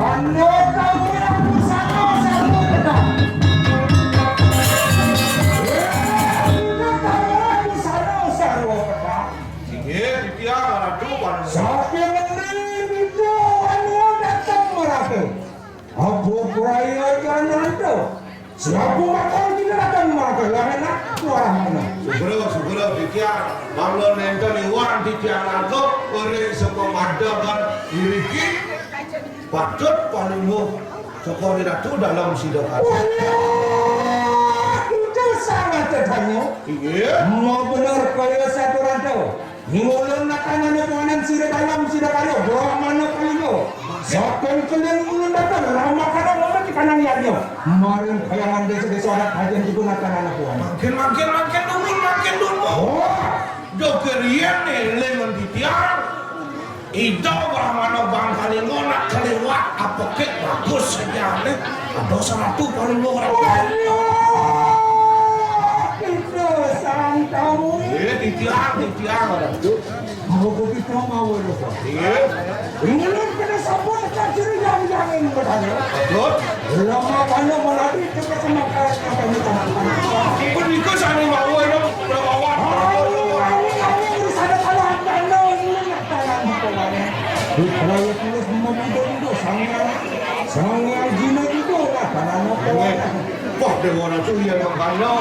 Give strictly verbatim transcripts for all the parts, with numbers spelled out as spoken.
Anu kamu yang busana sarwa pedang. Eh, anu kamu yang busana sarwa pedang. Inggih, titiang Ratu Panembahan. Saking ngendi kita anu dateng merata? Apa praya jananta? Siapa bakal kita dateng merata? Lah enak, suara mana? Sugra, sugra, titiang. Mangda nenten iwang titiang langkung, ring sapamadhegan iriki. Patut palungguh saka Ratu Dalem Sida Karya. Wah, kita sangat tetanya. Inggih. Mau bener kaya saturanta. Ngulun nakanana puanan Sida Dalem Sida Karya, Brahmana Kalingga. Saking kelin ngulun dateng, ramakana momen di kanang yadnya. Maring kayangan desa-desa adat ajen juga nakanana puanan. Mangkin, mangkin, mangkin, nunggu, mangkin, nunggu. Wah. Duh, kerian eling titiang. Ida Brahmana Bangkalingga nak kaliwat apekit bagus saja ne. Ada saratu paling luar. Waduh, itu santamu. Eh, titiang, titiang, ada tu. Mau kopi tong mau lupa. Iya. Ini kan kena sapu dekat sini yang yang ini bertanya. Betul. Lama banyak melari kita kena kena kena. Pun ikut sana mau, no. Berapa awak? Ayo, ayo, ayo, di sana kalau anda ini. Rupaya tulis memuda-muda sangat, sangat jina juga lah, karena apa? Wah, Déwa Ratu, iya, makanya,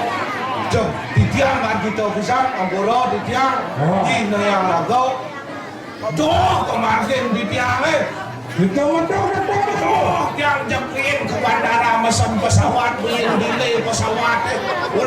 jeng, titiang kan kita pisan, ampura, titiang, oh. Di nayang ragau. Duh, kemarin titiang, eh. Kita mentok, mentok, mentok. Duh, tiang jepit ke bandara, mesen pesawat, beli delay pesawat, eh. Boleh